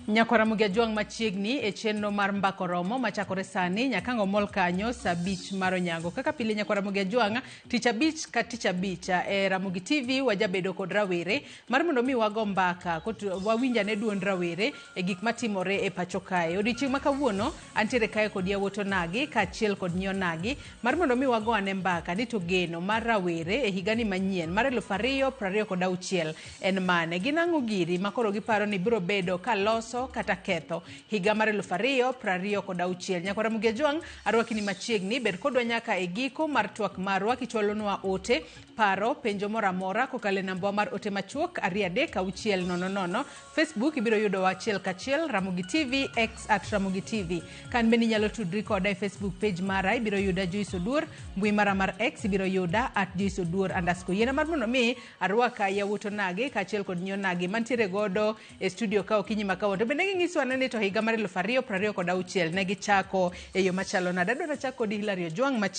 Nyakwar Ramogi Ajwang' machiegni e chenro mar Mbaka Oromo machakore sani nyaka ang' omol kanyo saa abich mar onyango. Kaka pile Nyakwar Ramogi Ajwang' tich abich ka tich abich e Ramogi TV wajabedo kod rawere mar mondo mi wago mbaka wawinj ane duond rawere e gik matimore e pacho kae. Odiochieng' ma kawuono antiere kae kod yawuot onagi kaachiel kod nyi onagi mar mondo mi wago ane mbaka ni to geno mar rawere e higani manyien mar 2026 en mane? Gin ang'o giri ma koro giparo ni biro bedo ka loso kata ketho higa mar 2026? Nyakwar Ramogi Ajwang' arwaki ni machiegni, bed kodwa nyaka e giko mar twak marwa kichwalonwa ote, paro, penjo moro amora kokalo e nambwa mar ote machuok 23600. Facebook ibiro yudowa achiel kachiel Ramogi TV, X at Ramogi TV. Kan bende inyalo tudri koda e Facebook page mara, ibiro yuda Joyce Oduor, mbui mara mar X ibiro yuda at Joyce Oduor underscore. Yiena mar mondo mi arwaka yawuot onagi kaachiel kod nyi onagi mantiere godo e studio ka okinyi ma kawuono. To bende ging'iso ane ni to higa mar 2026 ne gichako e yo machalo nade. Adwaro chak kodi Hilary Ojwang' machiegni.